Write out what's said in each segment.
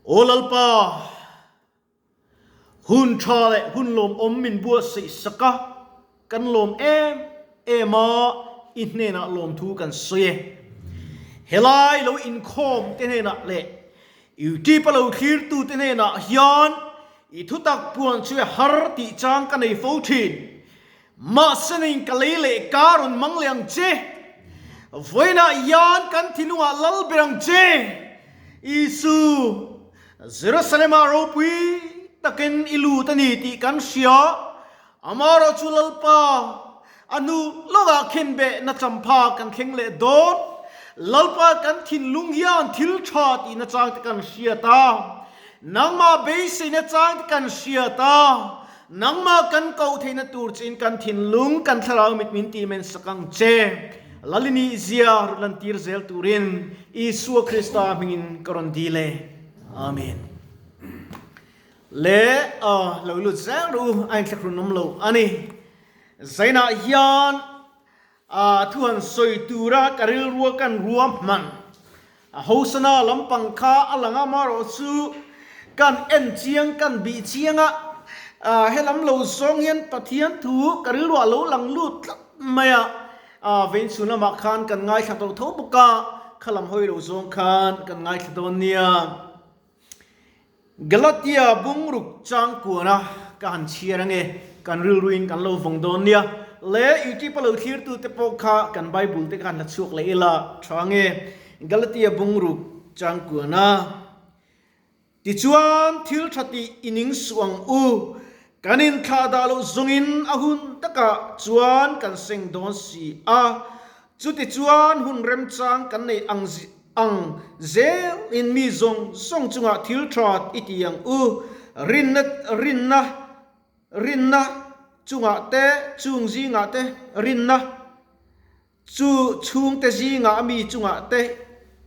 Aw Lalpa, hun tha leh hun lawmawm min buatsaih sak a, kan lawm em em a, i hnenah lawmthu kan sawi e. Helai lo inkhawm te hnenah leh YouTube a lo thlirtu te hnenah hian i thutak puan chu e har tih chang ka nei fo thin. Mahse ning ka lei leh ka rawn mang leh ang che. Vawiinah hian kan thinlungah lal ber ang che. Isu, Jerusalem-ah ropui takin i lut a ni tih kan hria. Amaherawh chu Lalpa, a hnu lawkah khenbeh na champha kan thleng leh dawn. Lalpa kan thinlung hian thil tha tihna chang te kan hriat a. Nangmah beiseina chang te kan hriat a. Nangmah kan koh theihna tur chiin kan thinlung, kan thlarau mit min tih men sak ang che. Lalini zia rawn lantir zel turin Isua Krista hmingin ka rawn dil e. Amen. Le a lo lut zel ru a inthlahrun awm lo a ni. Zainah hian A thu han sawi tura ka rilrua kan ruahman a hosana lampang kha a lang a, amaherawh chu kan en chiang, kan bih chiang a, helam lo zawng hian Pathian thu ka rilruah a lo lang lut tlat mai a, vein chhun lamah khan kan ngaithla tawh tho bawk a, khalam hawi lo zawng khan kan ngaithla dawn nia. Galatia bungruk changkuana ka han chhiar ange, kan rilruin kan lo vawng dawn nia. Le YouTube a lo thlirtute pawh kha kan Bible te kha han la chhuak leh ila tha ange. Galatia bungruk changkuana Tichuan thil tha tih i ning suh ang u, kan inthlah dah loh zawngin a hun takah chuan kan seng dawn si a. Chutichuan hun remchang kan nei ang ang zel in mi zawng zawng chungah thil tha i ti ang u. Rinna rinna rinna chungah te chung zingah te rinna chu chhungte zingah a mi chungah te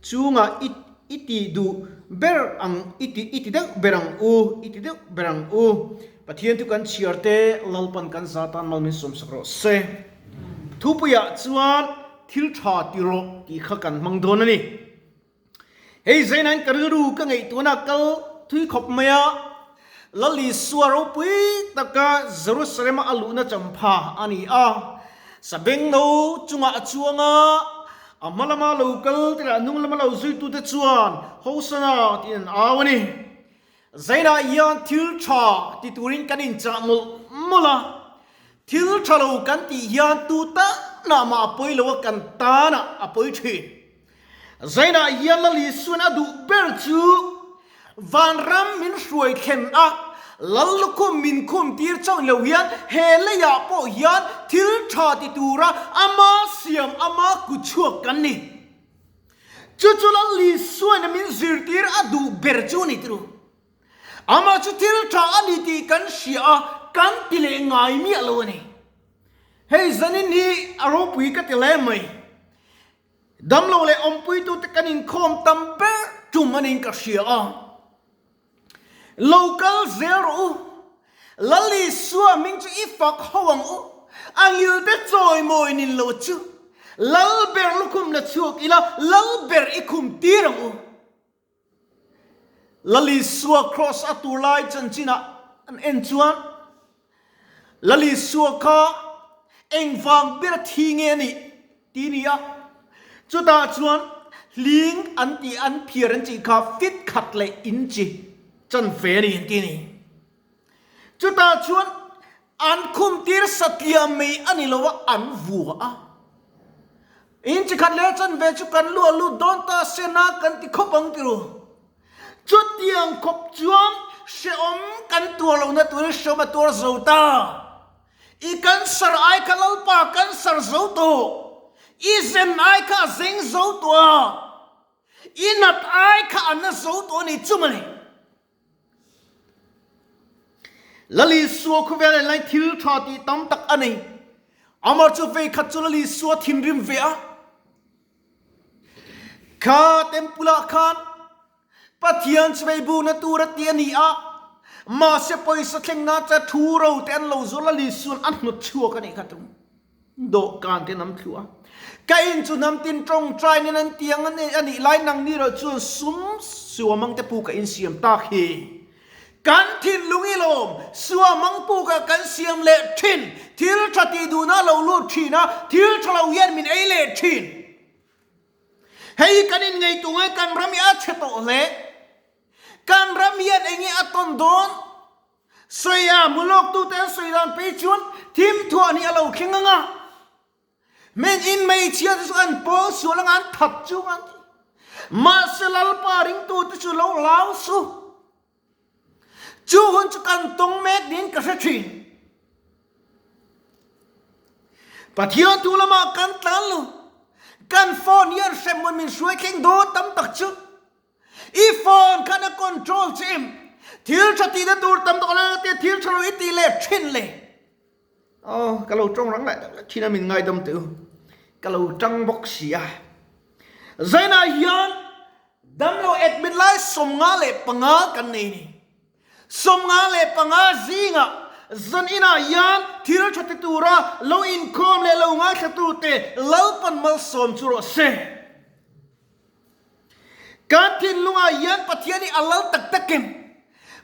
chungah i i ti duh ber ang i ti i ti deuh ber ang u i ti deuh ber ang u. Pathian chu kan chhiar te Lalpan kan za tan mal min sawmsak rawh se. Thupuiah chuan thil tha ti rawh tih kha kan hmang dawn a ni. Hei Zainain ka rilru ka ngaihtuahna kal thui khawp mai a, Lal Isua ropui taka Jerusalem-a a luhna champha a ni a. Sabengno chungah a chuang a, a hma lama lo kal te leh a hnung lama lo zuitute chuan Hosana tiin an au a ni. Zainah hian thil tha ti turin kan inchah mawlh mawlh a, thil tha lo kan tih hian tu tanah mah a pawi lo a, kan tanah a pawi thin. Zainah hian Lal Isuan a duh ber chu vanram min hruai thlen a, Lal lukhum min khum tir chauh lo hian he leiah pawh hian thil tha ti tura ama siam ama kutchhuak kan ni. Chu chu Lal Isuain min zirtir a duh ber chu a ni tiro. Amah chu thil tha a ni tih kan hria a, kan ti leh ngai miah lo a ni. Hei zanin hi a ropui ka ti hle mai. Damlo leh awmpuitute kan inkhawm tam ber tum a niin ka hria a. Lo kal zel rawh u. Lal Isua hming chu i fak ho ang u. A ngilte chawimawi nin lo chu. Lal ber lukhum la chhuak ila, Lal ber i khum tir ang u. Lal Isua kraws a tur lai chanchinah an en chuan, Lal Isua kha engvang ber thi nge a nih ti ni a, chutah chuan hling an tih an phiar an tih kha fit khat leh in chi chan ve a ni an ti a ni. Chutah chuan an khum tir satliah mai a ni lo a, an vua a. In chi khat leh chan ve chu kan lu a lut dawn ta sen a kan ti khawp ang ti ru. Chutiang khawp chuan hrehawm kan tuar lohna turin hrehawm a tuar zo ta. I cancer ai kha Lalpa cancer zo tawh. I zen ai kha a zeng zo tawh a. I nat ai kha a na zo tawh a ni chu mawle. Lal Isua khawvel en lai thil tha tih tam tak a nei. Amah chu vei khat chu Lal Isua thinrim ve a. Kha temple ah khan Pathian chuvei bukna tur a ti a ni a, mahse pawisa thleng nan chuan thu ro te an lo zawl a, Lisuan a hnawt chhuak a nih kha tum dawhkan te an thlu a. Ka in chu hnam tin tawngtai nen an tiang a nih lai nang ni rawh chuan sum Suamang te puk a insiam tak hi. Kan thinlung i lawm, suamang pukah kan siam leh thin. Thil tha tih duhna a lo lut thin a, thil tha lo hian min ei leh thin. Hei kan inngeihtu ngai kan ram hi a chhe tawh hle. Kan ram hian eng nge a tawn dawn? Sawiah hmulawktute an sawi dan phei chuan thim thuah nih a lo thleng ang a. Men in hmeichhia te chu an pawl sual anga an that chu an ti. Mahse Lalpa ringtute chu lo hlau suh. Chu hun chu kan tawng mek niin ka hre thin. Pathian thu lamah kan tlan lo. Kan phone hian hremhmun min hruai thleng dawn tam tak chu. I phone khan a control che em? Thil tha tihna tur tam tak a tia thil tha lo i tih leh thin le. Aw, ka lo tawng rang leh deuh leh thin a min ngaidam teh u. Ka lo tang bawk si a. Zainah hian damlo admit lai 55 kan nei ni. 55 zingah zan inah hian thil tha ti tura lo inkhawm leh lo ngaithlatute Lalpan malsawm chu rawh se. Kan thinlungah hian Pathian hi a lal tak tak em?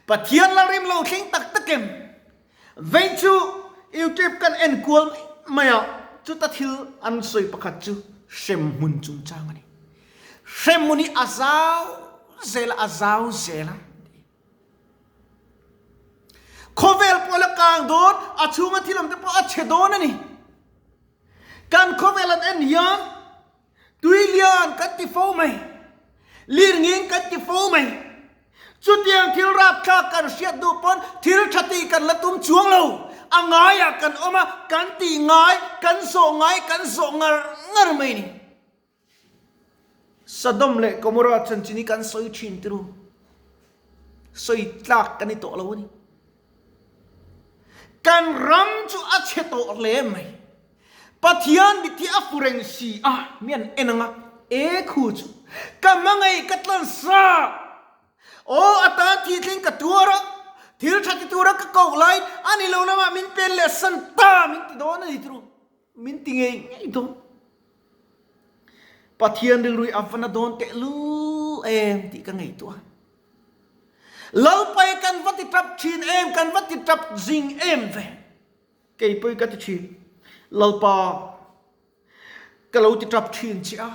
Pathian la rim lo thleng tak tak em? Vei chu YouTube kan en kual mai mai a, chuta thil an sawi pakhat chu hremhmun chungchang a ni. Hremhmun hi a zau zel a, a zau zel a. Khawvel pawh la kang dawn, a chhunga thil awm te pawh a chhe dawn a ni. Kan khawvel an en hian Tui lian kan ti fo mai, lir nging kan ti fo mai. Chutiang thil rapthlak kan hriat duh pawn thil tha tih kan la tum chuang lo. A ngaiah kan awm a, kan tih ngai, kan zawh ngai, kan zawh ngar ngar mai ni. Sodom leh Gomorrah chanchin hi kan sawi thin tiru. Sawi tlak kan ni tawh lo a ni. Kan ram chu a chhe tawh hle mai. Pathian mithi a fu reng si a, mi an en ang a, E khu chu ka hmangaih ka tlan sa, aw a tan thi thleng ka tuar a, thil tha ti tura ka koh lai a ni lo lamah min pen leh san ta min ti dawn a ni turu, min ti ngei ngei dawn. Pathian rilru hi a va na dawn tehlul em tih ka ngaihtuah. Lalpai kan va ti tap thin em, kan va ti tap zing em ve. Kei pawh ka ti thin. Lalpa, ka lo ti tap thin che a.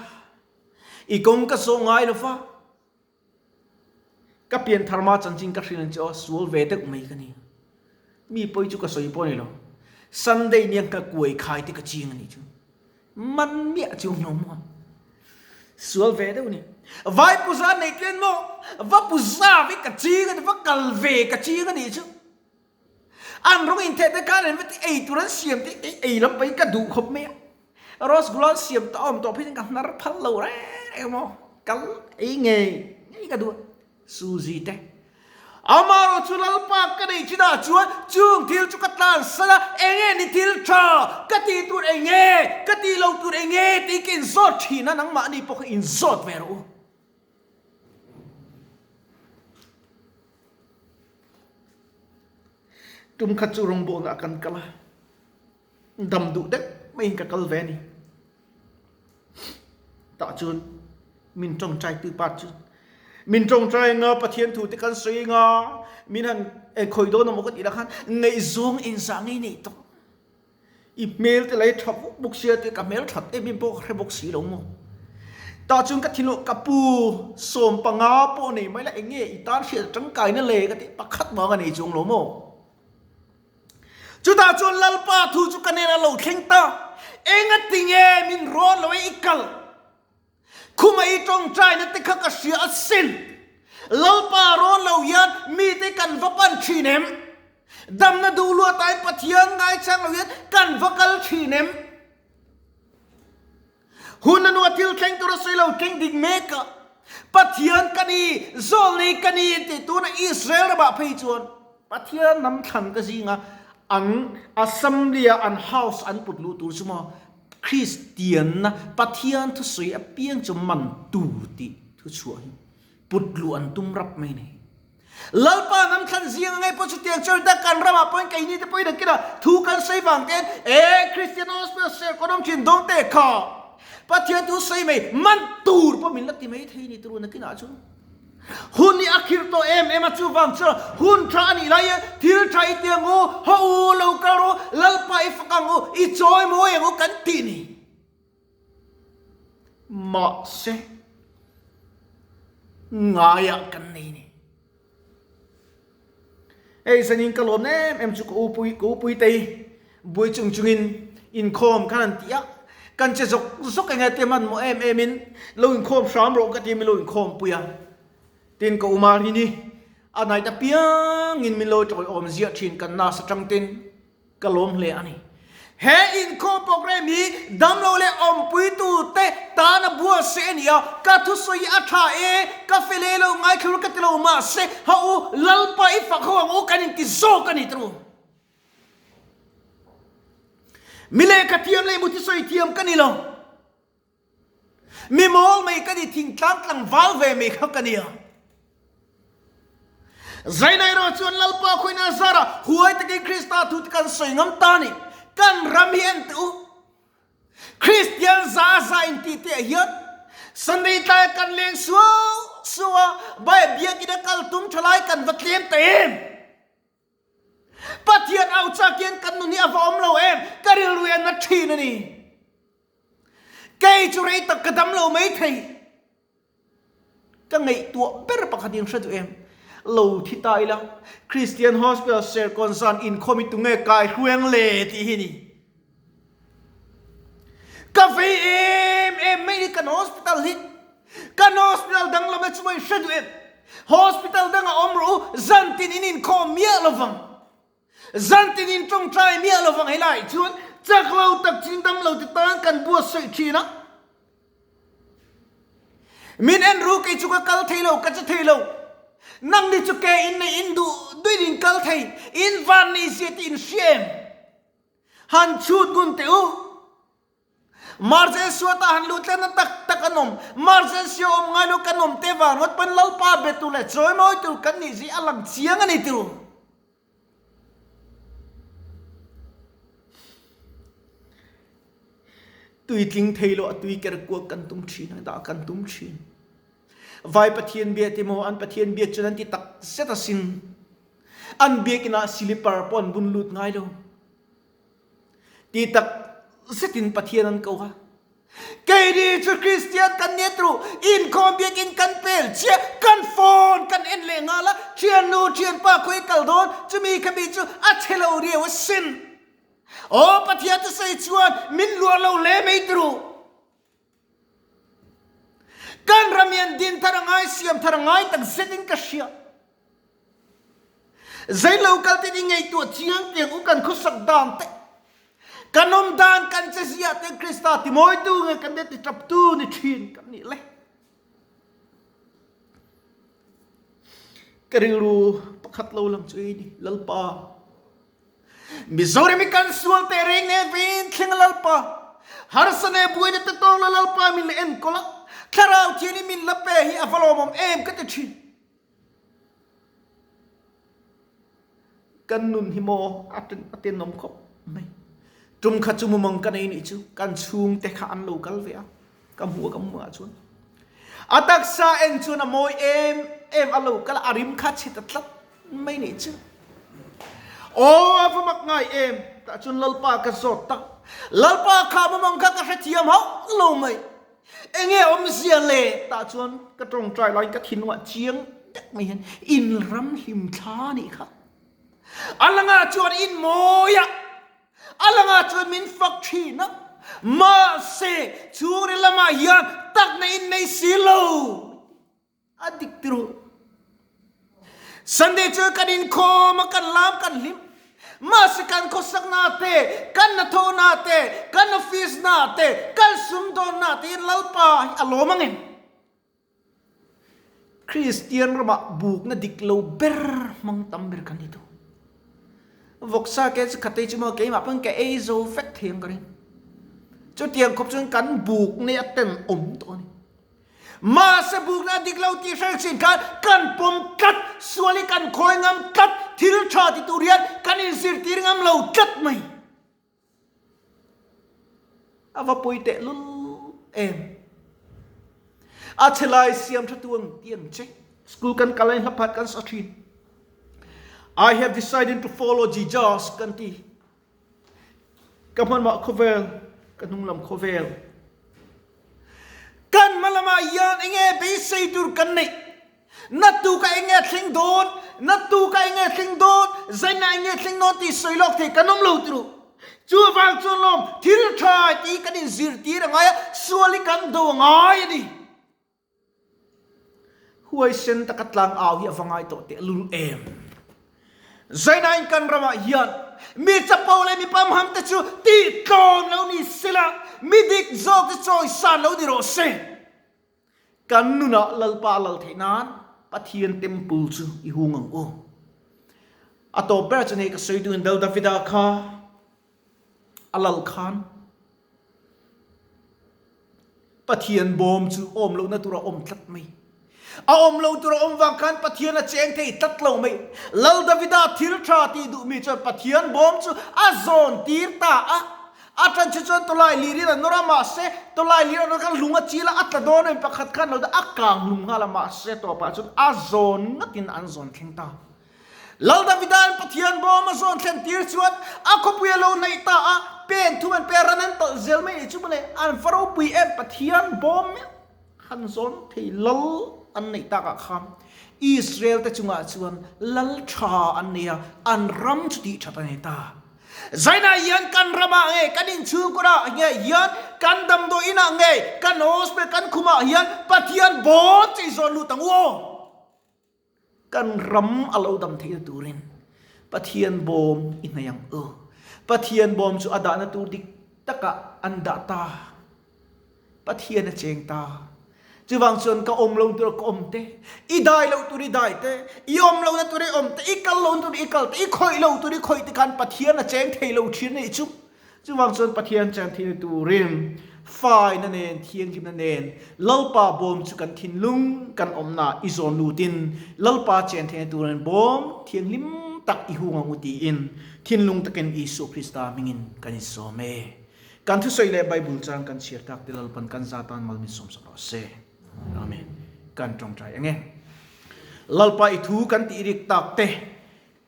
I kawng ka zawh ngai lo va. Ka pian thar ma chanchin ka hrilh che aw, sual ve deuh mai ka ni. Mi pawi chu ka sawi pawh a ni lo. Sunday niang ka kuai khai te ka ching a nih chu. Man miah chu hlawm maw? Sual ve deuh ni. Vai puza nei tlen maw? Va puza ve ka ching a ni, va kal ve ka ching a nih chu. An rawng intheh te khan an va ti ei tur an siam te ei ei lam pahin ka duh khawp mai a. Rasgulla an siam ta awm tawh phei chuan ka hnar phal lo reng reng maw? Kal ei ngei ngei ka duh a. Suzy te. Amaherawh chu Lalpa ka neih chinah chuan chung thil chu ka tlansan a, enge ni thil tha ka tih tur enge, ka tih lo tur enge tih ka inzawt thin a, nangmahni pawh kha inzawt ve rawh u. Tum khat chu rawngbawlna ah kan kal a, dam duh deuh maiin ka kal ve a ni. Tah chuan min tawngtai tu pa chu min tawngtai anga Pathian thu te kan sawi anga min han khawi dawn emaw ka tih lah khan ngaihzawng engzah ngei nei tawh. I hmel te lai tha vuk bawk sia tih ka hmel that em em pawh ka hre bawk si lo maw. Tah chuan ka thinlung ka pu 15 pawh nei mai la eng nge i tan hriat tangkaina le ka tih pakhat mah ka nei chuang lo maw. Chutah chuan Lalpa thu chu ka nen a lo thleng ta, Engatinge min rawn lo e i kal? Khuma i tawngtaina te kha ka hria asin. Lalpa rawn lo hian mite kan va pan thin em? Damna duh luatain Pathian ngaichang lo hian kan va kal thin em? Hun a nua thil thleng tur a sawi lo thleng dik mek a, Pathian ka ni, zawlnei ka ni an ti. Tuna Israel ramah phei chuan Pathian hnam thlan te zinga an assembly-a an house an put luh tur chu maw Kristianna Pathian thusawi apiang chu man tu tih thuchhuah hi put luh an tum rap mai nei. Lalpa hnam thlan zing a ngei pawh chutiang chu ta kan ramah pawhin keini te pawhin a kila thu kan sawi vang ten e Kristian Hospital ser kawn awm thin dawng te kha Pathian thu sawi mai man tur pawh min la ti mai thei ni turu nakinah chuan. Hun hi a khirh tawh em em a, chuvang chuan hun tha a nih lai hian thil tha i ti ang u, haw u, lo kal rawh u, Lalpa i fak ang u, i chawi mawi ang u kan tih ni. Mahse, ngaiah kan nei ni. Hei zanin ka lawm em em chu ka upui ka upui tei buai chung chungin inkhawm khan an ti a, kan che zawk zawk eng nge te hmanhmawh em em in lo inkhawm hram rawh ka ti a min lo inkhawm pui a, tin ka uma rini a night apiangin min lo tawiawm ziah thin kan nurse atang ten. Ka lawm hle a ni. He inkhawm program hi damlo leh awmpuitute tana buatsaih a ni a, ka thusawi hi a tha e, ka fel e lo ngaithla ka ti lo mahse ha u Lalpa i fak ho ang u kan inti zawk a ni tawh. Mi lehkha thiam leh mu thusawi thiam ka ni lo. Mi mawl mai ka ni thingtlang tlangval ve mai kha ka nia. Zaina erawh chuan Lalpa khawina zara huai takin Krista thu te kan sawi ngam ta ni. Kan ram hi en teh u. Kristian za za in tih te ah hian Sunday tlaia kan leng suau suau a, Bai biakina kal tum tha lai kan va tlem ta em? Pathian au chak hian kan nun hi a va awm lo em? Ka rilru hi a na thin a ni. Kei chu rei tak ka dam lo mai thei. Ka ngaihtuah ber pakhat in hre duh em? Lo thi ta ila, Christian Hospital Serkawn zan inkhawm hi tunge kai hrueng le tih hi ni. Ka vei em em mai ni kan hospital hi. Kan hospital dang lam hi chu mai hre duh em? Hospital dangah awm rawh u, zantin in inkhawm miah lovang. Zantin in tawngtai miah lovang helaiah chuan chak lo tak chin dam lo te tan kan buatsaih thin a. Min en ru kei chu ka kal thei lo, ka che thei lo. Nangni chu ke in nei in duh duin in kal thei, in van nei zia te in hria em? Han chhut ngun teh u. Emergency ta han lut tlenna tak tak an awm. Emergency a awm ngai lo kan awm te vang rawt pawn Lalpa be tur leh chawimawi tur kan nih zia a lang chiang a ni tiro. Tui tling thei lo a tui ker kuak kan tum thin a dah kan tum thin. Vai Pathian bia ti maw an Pathian bia chuan an ti tak zet asin. An biakinah silipar pawh an bun lut ngai lo. Ti tak zetin Pathian an ko a. Keini chu Kristian kan ni tru, inkhawm biakin kan pel chiah, kan phone kan en leh nghal a, thiannu thianpa khawi kal dawn, chumi khami chu a chhe lo riau asin. Aw Pathian chu sawi chuan min luah lo hle mai tru. Kan ram hian din thar a ngai, siam thar a ngai tak zetin ka hria. Zei lo kal te ni ngaihtuah chiang tiang u kan khawsak dan te, kan awm dan kan che ziah te Krista timawitu nge kan ne tiṭaptu ni ṭhin kan nih le. Ka rilru pakhat lo lang chu ei ni, Lalpa. Mizoram i kan sual teh reng nen vein thleng a Lalpa, harsa leh buaina te tawng la Lalpa min la enkawl a, thlarau thian i min la pe hi a va lawmawm em ka ti thin. Kan nun hi maw a tenawm khawp mai. Tum kha chu mumang ka nei nih chu kan chhungte kha an lo kal ve a, ka hmu a ka hmuh ah chuan a taksa en chuan a mawi em em a lo kal a, a rim kha chhe ta tlat mai nih chu. Aw a va mak ngai em tah chuan Lalpa ka zawt ta, Lalpa kha mumang kha ka hrethiam hauh lo mai. Enge awmzia le tah chuan ka tawngtai laiin ka thinlungah chiang deuh mai hian in ram hlim thla nih kha. A langah chuan in mawi a, a langah chuan min fak thin a, mahse chhungril lamah hian takna in nei si lo. A dik tirh. Sunday chu kan inkhawm a, kan lam kan hlim. Mahse kan khawsakna te, kan hnathawhna te, kan office na te, kan sumdawnna te hian Lalpa hi a lawm ang em? Kristian ramah bukna dik lo ber hmang tam ber kan ni tu. Vawksa ke chu khatei chu maw keimah pawn ka ei zo vek thei ang ka ring. Chutiang khawp chuan kan bukna hi a tenawm tawh a ni. Mahse bukna a dik lo tih hreng chin khan kan pawm tlat, sual hi kan khawi ngam tlat, thil tha ti tur hian kan inzirtir ngam lo tlat mai. A va pawi teh lul em. A chhe lai siam tha tu ang ti ang che. School kan kal laiin hla phat kan sa thin. I have decided to follow Jesus kan ti. Ka hmanmah khawvel, ka hnunglam khawvel. Kan hmalamah hian enge beisei tur kan neih? Natu ka enge thleng dawn? Natu ka enge thleng dawn? Zaina enge thleng dawn tih sawi lawk thei kan awm lo turu. Chuvang chuan lawm thil tha tih kan inzirtir a ngai a, sual hi kan do a ngai a ni. Huaisen taka tlang au hi a va ngai tawh teh lul em? Zainain kan ramah hian mi chapo leh mi pamham te chu tih tlawm lo ni sela, mi dik zawk te chawisan lo ni rawh se. Kan nunah Lalpa a lal theih nan Pathian temple chu i hung ang u. A tawp ber chu nei ka sawi duhin Dal Davida kha a lal khan Pathian bawm chu awm lohna tur a awm tlat mai. A awm lo tur a awm vang khan Pathian a cheng thei tlat lo mai. Lal Davida thil tha tih duhmi chuan Pathian bawm chu a zawn tir ta a. A tan chu chuan tawlai lirin a nawr a, mahse tawlai lir a nawr khan lung a chil a, a tla dawn a mi pakhat khan lo dah a kang hlum nghal a, mahse tawpah chuan a zawn ngatin an zawn thleng ta. Lal Davida'n Pathian bawm a zawn thlen tir chuan a khawpui a lo hnaih ta a, pen thum an pe a, ran an talh zel mai nih chu mawle, an va ropui em, Pathian bawm meuh han zawn thei lal an neih takah khan Israel te chungah chuan lal tha an nei a, an ram chu tih that a nei ta. Zainah hian kan ramah nge, kan inchhungkawrah nge hian, kan damdawi inah nge, kan hospital, kan khumah hian Pathian bawm chei zawn lut ang u aw. Kan ram a lo dam theihna turin Pathian bawm i hnaih ang u. Pathian bawm chu a dahna tur dik takah an dah ta. Pathian a cheng ta. Chuvang chuan ka awm lo tur ka awm te, i dai lo tur i dai te, i awm lohna tur i awm te, i kal lohna tur i kal te, i khawih lo tur i khawih te khan Pathian a cheng thei lo thin a nih chu. Chuvang chuan Pathian cheng theihna turin faina nen, thianghlimna nen Lalpa bawm chu kan thinlung kan awmna i zawn lutin Lalpa chen theihna turin bawm thianghlim tak i hung ang u tiin thinlung takin Isua Krista hmingin kan insawm e. Kan thusawi leh Bible chang kan chhiar tak te Lalpan kan za tan mal min sawmsak rawh se. Amen. Kan tawngtai ang e. Lalpa i thu kan tih rik tak te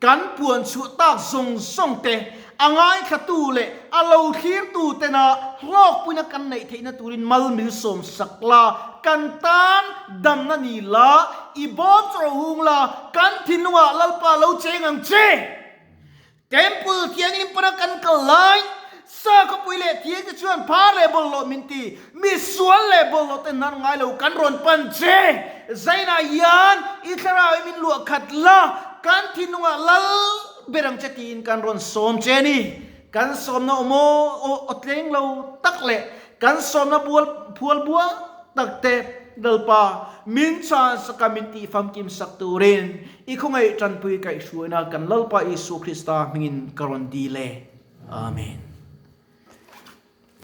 Kan puan chhuah tak zawng zawng te, a ngaithlatu leh a lo thlirtu tena hlawkpuina kan neih theihna turin mal min sawm sak la, kan tan damna ni la, i bawm chaw hung la, kan thinlungah Lalpa lo cheng ang che. Temple thianghlim pana kan kal lai, sakhawpui leh thiang te chuan phar leh bawlhhlawh min ti, mi sual leh bawlhhlawh ten hnar ngai lo kan rawn pan che. Zainah hian i thlarau hi min luah khat la, kan thinlungah lal ber ang che tiin kan rawn sawm che a ni. Kan sawmna awm aw tleng lo tak leh kan sawmna bual phual bual tak te Lalpa min chhan saka min tih famkim sak turin i khawngaih tanpui kaihhruaina kan Lalpa Isua Krista hmingin ka rawn dil e. Amen.